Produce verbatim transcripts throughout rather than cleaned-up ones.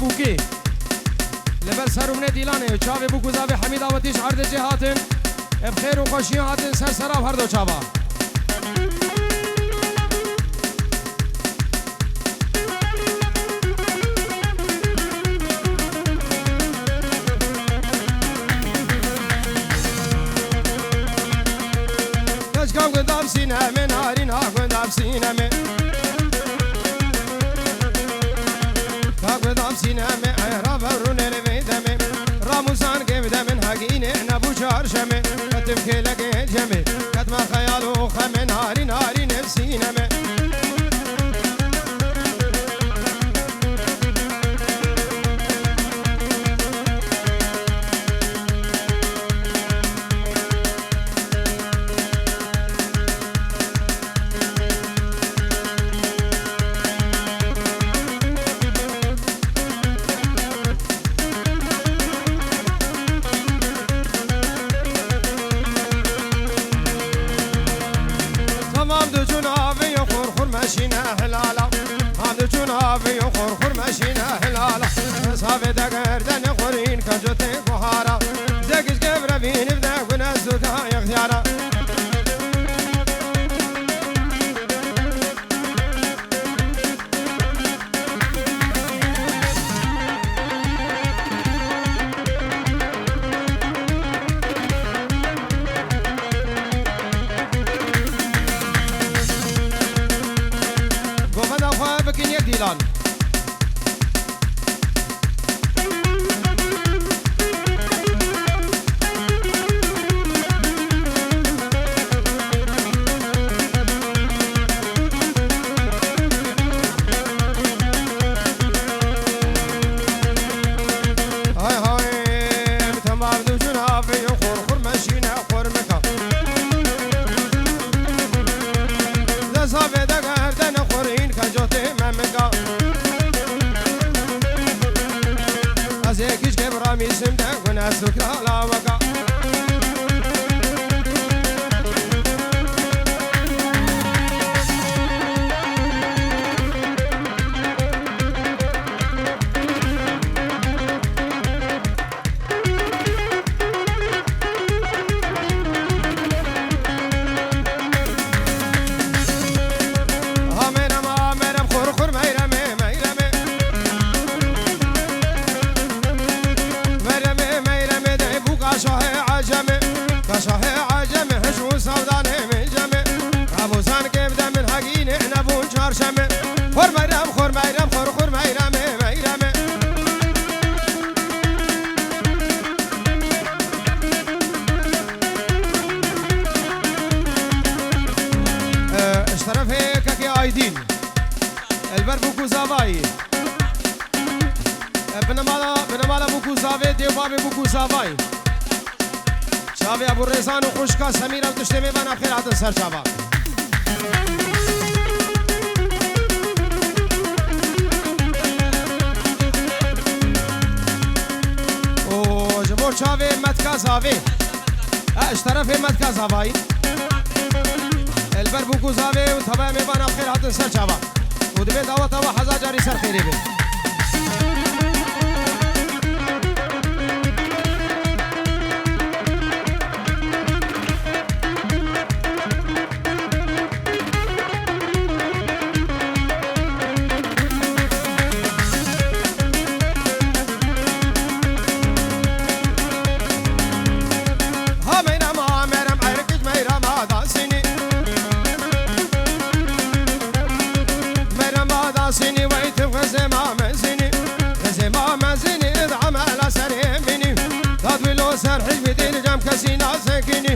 Bûkê. Li ber ser û minê dîlanê çavê bûk û zavê Hemîd Awetî ji erdê jê hatin. Ev xêr û xweşiyan hatin ser sera her do çava. Keçka gundam sîneme, narîna gundam sîneme. Ka gundam sîneme, ay rabe rûnê li vê demê. Ramûzan gevde min hegînê nebû çarşemê. Ketim kêlekê cemê, ketme xeyal û xemê, narî narî nefsîneme. Tamam du cun avê yo xur xur meşîne hilala. Tam du cun avê yo xur xur meşîne hilala. Savê de gerdene xurîn kecotê buhara. Zegiz gevre vîniv de gune zuda yexyara. Govenda xwe bikin yek dîlan. Hay hay, bi temam du cun avê yo xur xur meşîne xur meka. Zazavê de gerdene xurîn kecotê memika. Ez ê kişkê biramîsim de gune sukra laweka. Ha meyrem, ha meyrem, xur xur meyremê, meyremê. Meyremê, meyremê, dey bûka şahê ecemê. Ka şahê ecemê, hiş û sevdanê min cemê. Ramûzan kêv de min hegînê nebûn çarşemê. Xur meyrem, xur meyrem, xur xur meyremê, meyremê. E, ji terefê kekê Aydîn. Elber bûk û zavayî. E, binemala, binemala bûk û zavê, dê û bavê bûk û zavayî. Çavê Ebû Rêzan û xwişka Semîra û tiştê mêvana xêr hatin ser çava. Û ji bo çavê Metka Zavê. E, ji terefê Metka Zavayî. Elber bûk û zavê û tevaya mêvana xêr hatin ser çava. Û divê daweta we hezar carî ser xêrê be. Ha meyrem, ha meyrem, erkic meyrem, ha dansini. Meyrem, ha dansini, wey tu xizê ma mezini. Xizê ma mezini, id amela serê mini. Dadwilo ser hizbi dil cem kesî nasekini.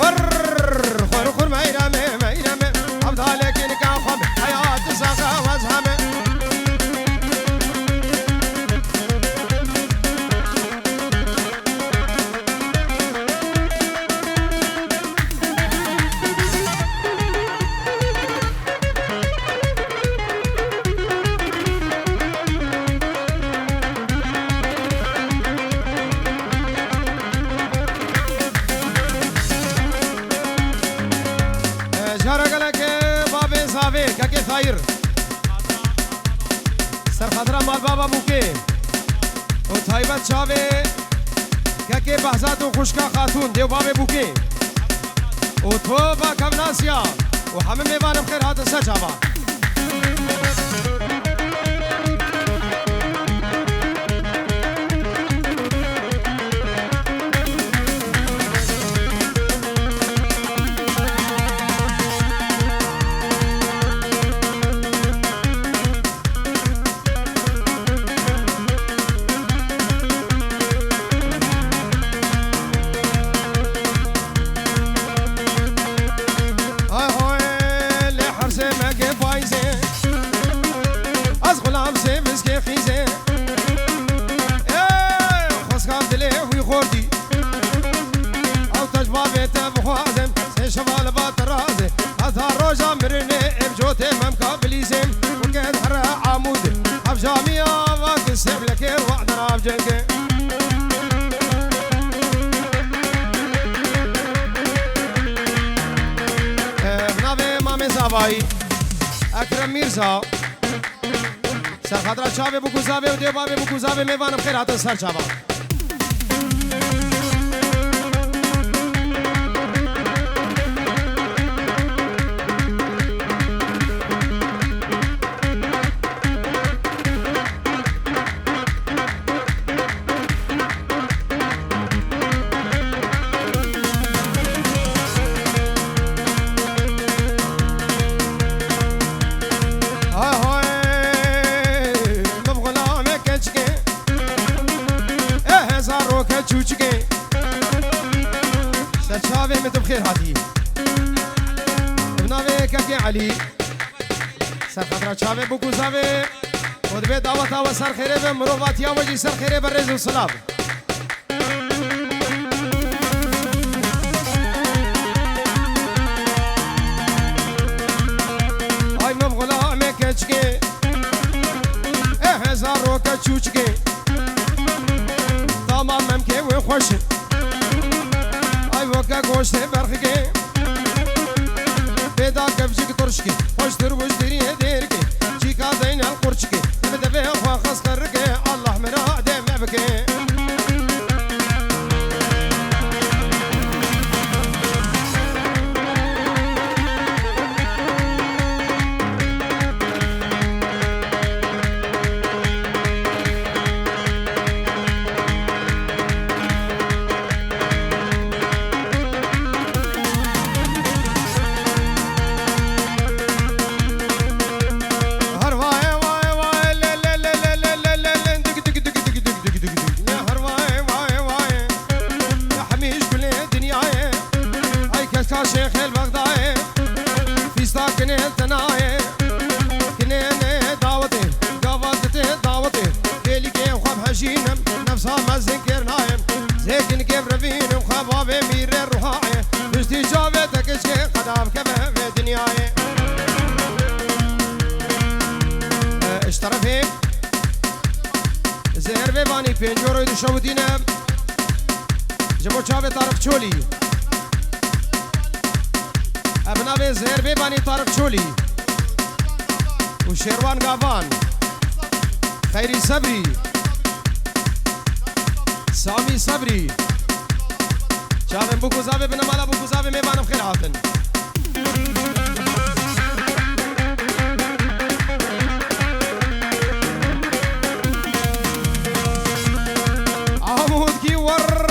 Xur, xur, xur meyremê, meyremê. Abdalekî nika xwe bi heyat saxe wez heme. Cara gelek, e, bavê zavê, kekê Tayir. Ser xatira malbava Bûkê. Û taybet çavê kekê Behzat û xwişka Xatûn, dê û bavê Bûkê. Û topa Kevnasya û hemî mêvanê bi xêr hatin ser çava. Ay hoy, lê hersê me ke payzê. Ez xulam sê miskê xîzê. Ê, xwezka dilê wî xortî. Ew te ji bavê te bixwazim, sê şeva li ba te razê. Heta roja mirinê êm cotê memka bilîzê. Weke here amûd, ev jamiya va ki sêv lekê wa dera cengê. Ev navê Mamê Zavayî, Ekrem Mîrza. Serxatira çavê bûk û zavê û dê bavê bûk û zavê mêvan bi xêr hatin ser çava. Hay hay, min xulamê keçikê, e hezar roke çûçikê. Ser çavê min tu bi xêr hatî. Bi navê Kekê Elî. Ser xatira çavê bûk û zavê. Û divê daweta we ser xêrê be, mirovatiya we jî ser xêrê be, rêz û silav. Ay min xulamê keçikê, e hezar roke çûçikê. Tamam memkê wê xweş e. Ay weke goştê berxikê. Pêda kevcik turşkê, xweştir wiştiriyê dêrkê. Çîka Zeynel qurçikê, bi devê xwe xesqerikê. Allah miradê me bike. Her vaye, vaye, vaye, le, le, le, le, le, le, le, le, dik, dik, dik, dik, dik, dik, dik, dik, ne, her vaye, vaye, vaye. Ya hemîş gulê dinyayê, ay keska Şêxê li Bexdayê, fîsta kinê li tenayê, kinê nê dawetê, gava ditê dawetê, kêlîkê xwe bi hejînim, nefsa mezin kêr nayê, zêkinkê bi revînim, xwe bavê mîrê ruhayê, piştî çavê te keçikê, qeda bikeve vê dinyayê. E, ji terefê Zêr Bêbanî pêncî euroyê dişewitîne ji bo çavê Tariq Çolî. Ev navê Zêr Bêbanî Tariq Çolî û Şêrwan Gavan, Xeyrî Sebrî, Samî Sebrî. Çavên bûk û zavê binemala bûk û zavê mêvanim xêr hatin. Amûdkî werre.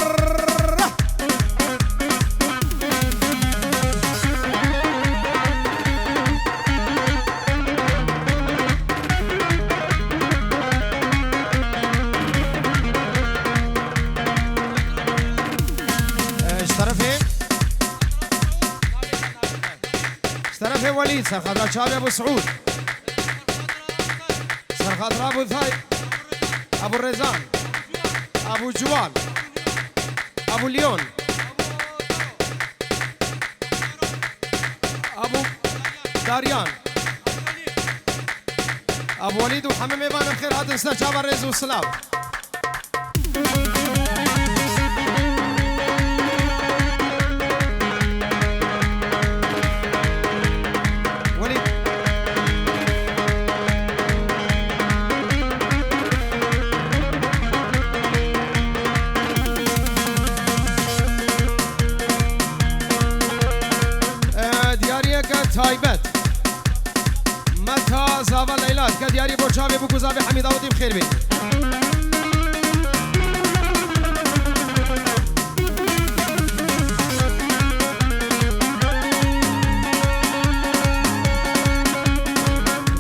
Ji terefê, ji terefê Welîd, serxatira çavê Ebû Siûd. Serxatira Ebû Tay, Ebû Rêzan, Ebû Ciwan, Ebû Lyon, Ebû Daryan, Ebû Welîd û hemî mêvanên xêr hatin ser çava rêz û silav. Welîd. Xêr bê.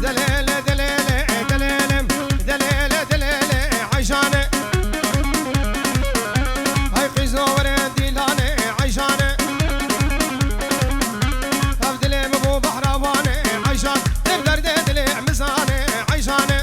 Delele, delele, delele, delele, delele, Ayşane. Hay qîzo were dîlane, Ayşane. Ev dilê min bû behra wane, Ayşan. Ev derdê dilê min zane, Ayşane.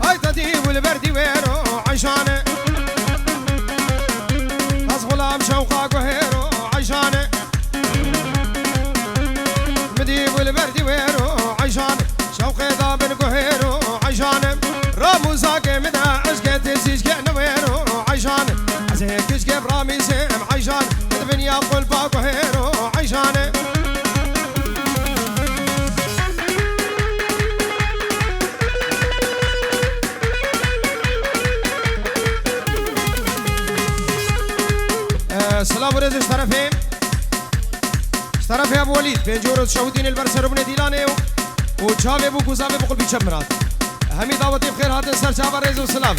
Ay tedî û li ber dî wêro Ayşane. Ez xulam şewqa guhêro Ayşane. Min dî û li ber dî wêro Ayşane. Şewqê da bin guhêro Ayşane. Ramûzakê min de eşkê tê zîzgê newêro Ayşane. Ez ê kişkê biramîzim Ayşane. Min dinya qulpa guhêro Ayşane. Ee, silav û rêz ji terefê, ji terefê Ebu Welîd, pêncî euro dişewitîne li ber serûbinê dîlanê û, û çavê bû ku zavê bi qulpî çep mirat. Hemî dawetî bi xêr hatin ser çava rêz û silav.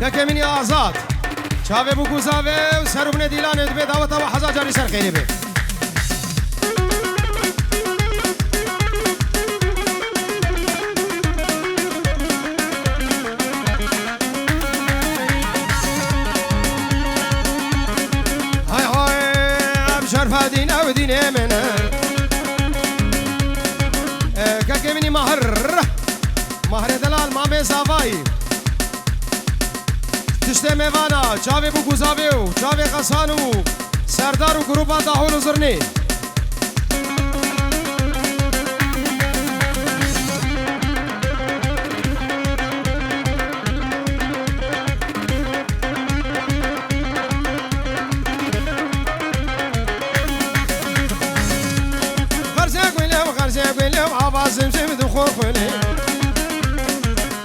Kekê min ya Azad. Çavê bû ku zavê û serûbinê dîlanê dibe daweta we heza carî ser xêrê be. Hay hay, em şerfedîn ew dînê min e. E, kekê min î Mahir. Mahrê delal, mamê zavayî. Tiştê mêvana, çavê bû ku zavê û çavê Xesan û Serdar û grûpa Dahol û Zirnê. Xerzê gulê û xerzê gulê û ava zimzim dixwe xulê.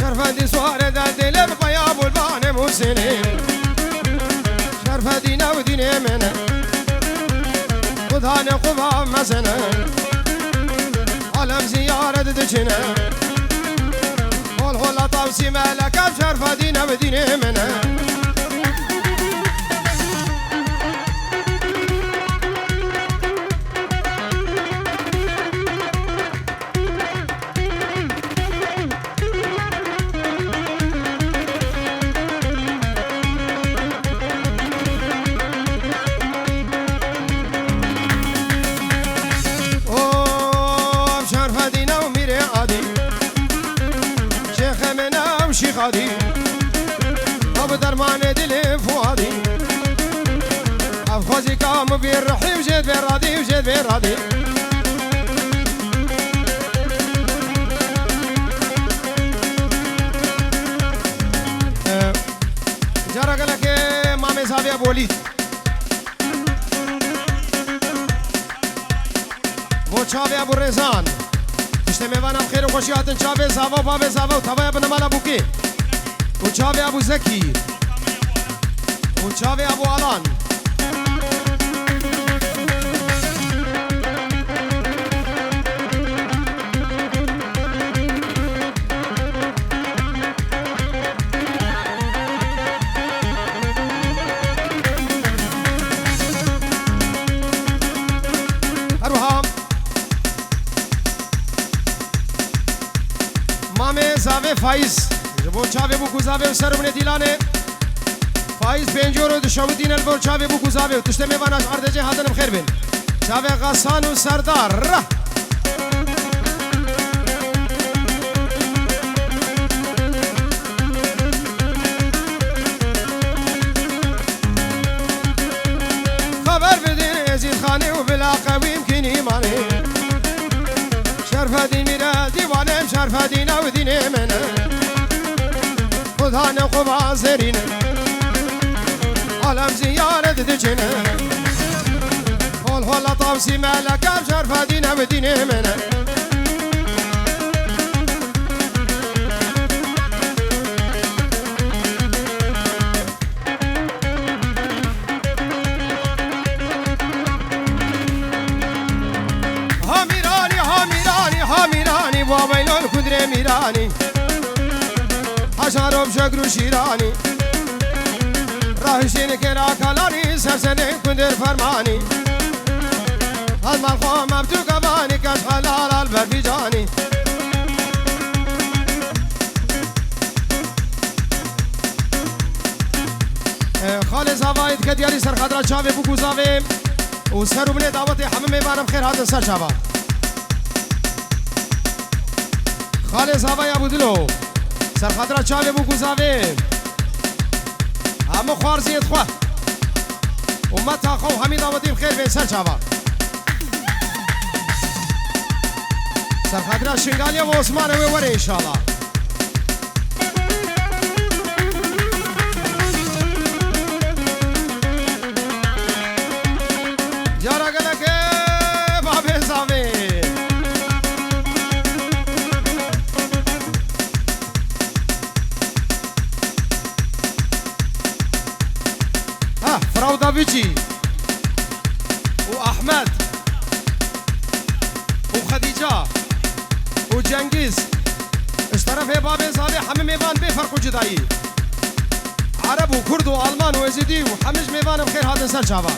Şerfendî suare de dilê bi paya bulbanê musînê. Şerfedî ne û dînê min e. Xudanê xuva mezin e. Alem ziyaret diçine. Hol hola tavsî meleke şerfedî ne û dînê min e. O şerfedîne û mîrê adî, şêxê min ew şîx adî, ew dermanê dilê fuadî. Ev xwezîka min vê rihî û jê vê radî û jê vê radî. Ee, cara gelekê mamê Zavê Ebu Welîd. Bo çavê Ebu Rêzan. Piştê mêvana bi xêr û xweşî hatin çavê zava û bavê zava û tavaya binemala bûkê. Û çavê Ebu Zekî. Û çavê Ebu Alan. Her wiha mamê Zavê Faiz ji bo çavê bû ku zavê û serûnê dîlanê. Faiz pêncî euro dişewitîne li gor çavê bû ku zavê û tiştê mêvana ji erdê jê hatin bi xêr bin. Çavê Xesan û Serdar. Qewîm kînî manî. Şerfedîn mîre dîwanê, Şerfedîn ew dînê min e. Xuda ne xwe bazerîne. Alem ziyaret diçine. Hol hola tavsî meleke, Şerfedîn ew dînê min e. Ha Mîranî, ha Mîranî, ha Mîranî, wa weylon kundrê Mîranî. Haşaro bi şekr û şîranî. Rahişîn kêra kalanî, sersedê kundir fermanî. Hal mal xwe mevtû gavanî, keş helal al berfîcanî. E, Xalê Zavayê dike diyarî ser xatira çavê bûk û zavê û ser û binê dawetê hemû mêvanim xêr hatin ser çava. Xalê Zavayê Abûdilo, ser xatira çavê bûk û zavê. Hemû xwarziyê xwe. Ummeta xwe û hemî dawetî bi xêr bên ser çava. Ser xatira Şingaliyê û Osmanê wê were înşallah. Cara gelek e, babê zavê. Ha, Frau Davici û Ahmed û Xedîca û Cengiz, ji terefê babê zavê hemî mêvan bê ferq û cudayî. Ereb û Kurd û Alman û Êzidî û hemî ji mêvanim xêr hatin ser çava.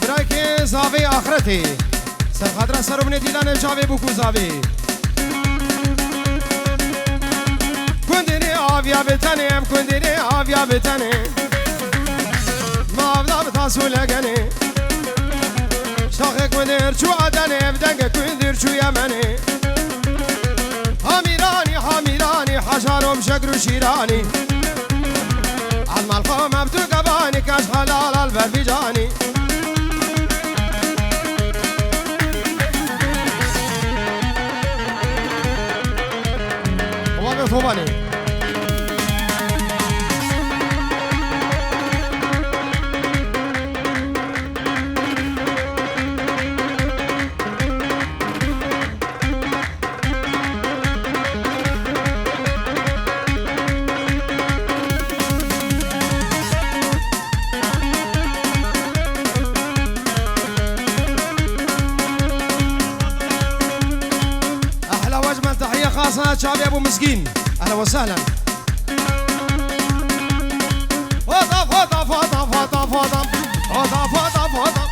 Birakê zavê axretê. Ser xatira ser û binê dîlanê çavê bûk û zavê. Kundinê aviya bi tenê, em kundinê aviya bi tenê. Ma avda bi tasû legenê. Şaxê kundir çû Edenê, bi dengê kundir çû Yemenê. Ha Mîranî, ha Mîranî, haşaro bi şekr û şîranî. Al mal xwe mevtû gebanî, keş helal al berfîcanî. Wa be Tobanê. Ehla wecmen, tehiye xasa çavê Ebû Mizgîn. Ehla we sehlen. Foda, foda, foda, foda, foda. Foda, foda, foda.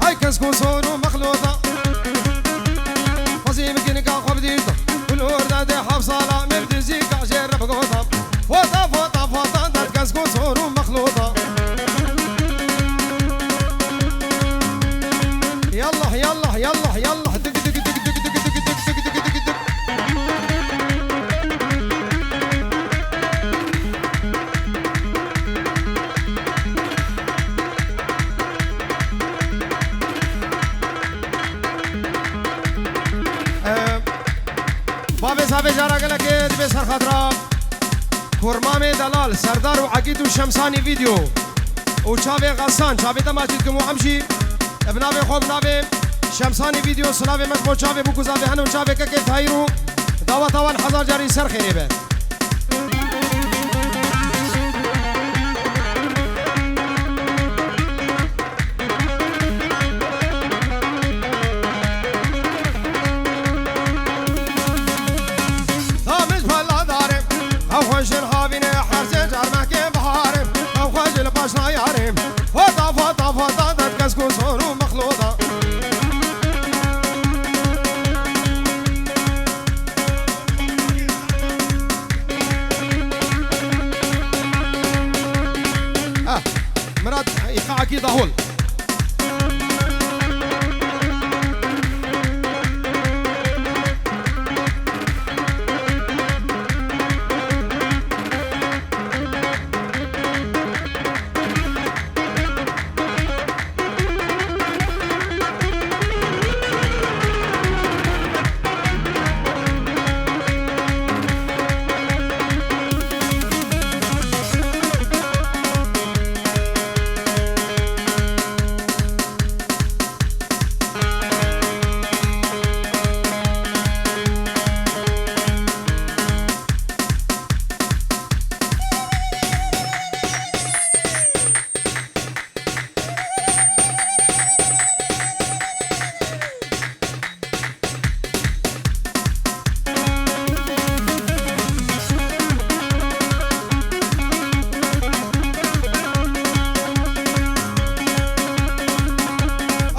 Ay kesk û sor û mexlûda. Xwezî min kinika xwe bidîta. Gul orda dê heft sala me bi dizîka jê re bigota. Foda, foda, foda, derd kesk û sor û mexlûda. Yallah, yallah, yallah, yallah. Dik, dik, dik. Ee, Bavê zavê cara gelekê dibê ser xatira Kurmamê Delal, Serdar û Egîd û Şemsanî Vîdeo û çavê Xesan, çavê dema çîtkim û em jî bi navê xwe, bi navê Şemsanî Vîdeo, silavê me ji bo çavê bûk û zavê hene û çavê kekê Tahîr û daweta wan hezar carî ser xêrê be. Tam ji pela darê, ew xwe jin havîne, her sê carmekê biharê, ew xwe ji li paşna yarê. Fata, fata, fata, derdkesk û sor û mexlûda. Ki dahol.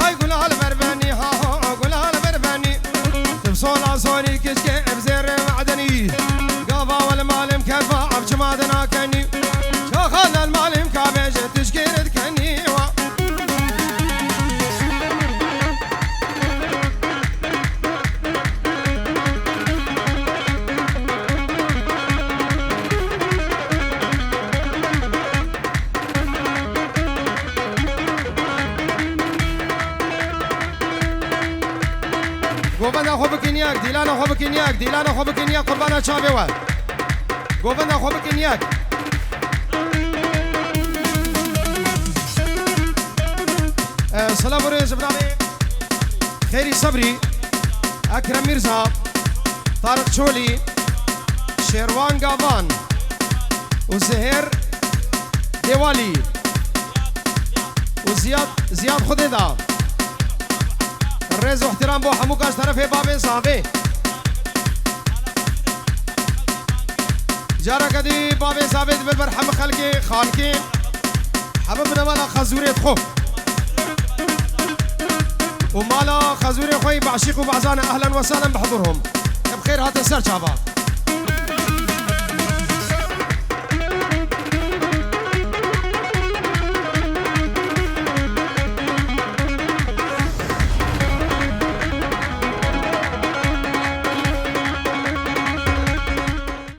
Ay gula li ber benî, ha, ha, gula li ber benî. Tim sola sorî kişkê ev zêrê me'denî. Gava wel malim kerva ev çima dina kenî. Çaxa lel malim ka bêje tişkê rid kenî wa. Govenda xwe bikin yek, dîlana xwe bikin yek, dîlana xwe bikin yek, qurbana çavê we. Govenda xwe bikin yek. Eh, silav û rêz ji binavê Xêrî Sebrî, Ekrem Mîrza, Tariq Çolî, Şêrwan Gavan û Zihêr Dêwalî û Ziyad, Ziyad Xwedêda. Rêz û ihtiram bo hemû kas terefê bavê Zavê. Careke dî bavê Zavê dibe ber hemû xelkê, xalkê, hemû binevana Xezûrê xwe. Û mala Xezûrê xwe yî beşîq û bezane ehlen we sehlen bi hizûr hûm. Em xêr hate ser çava.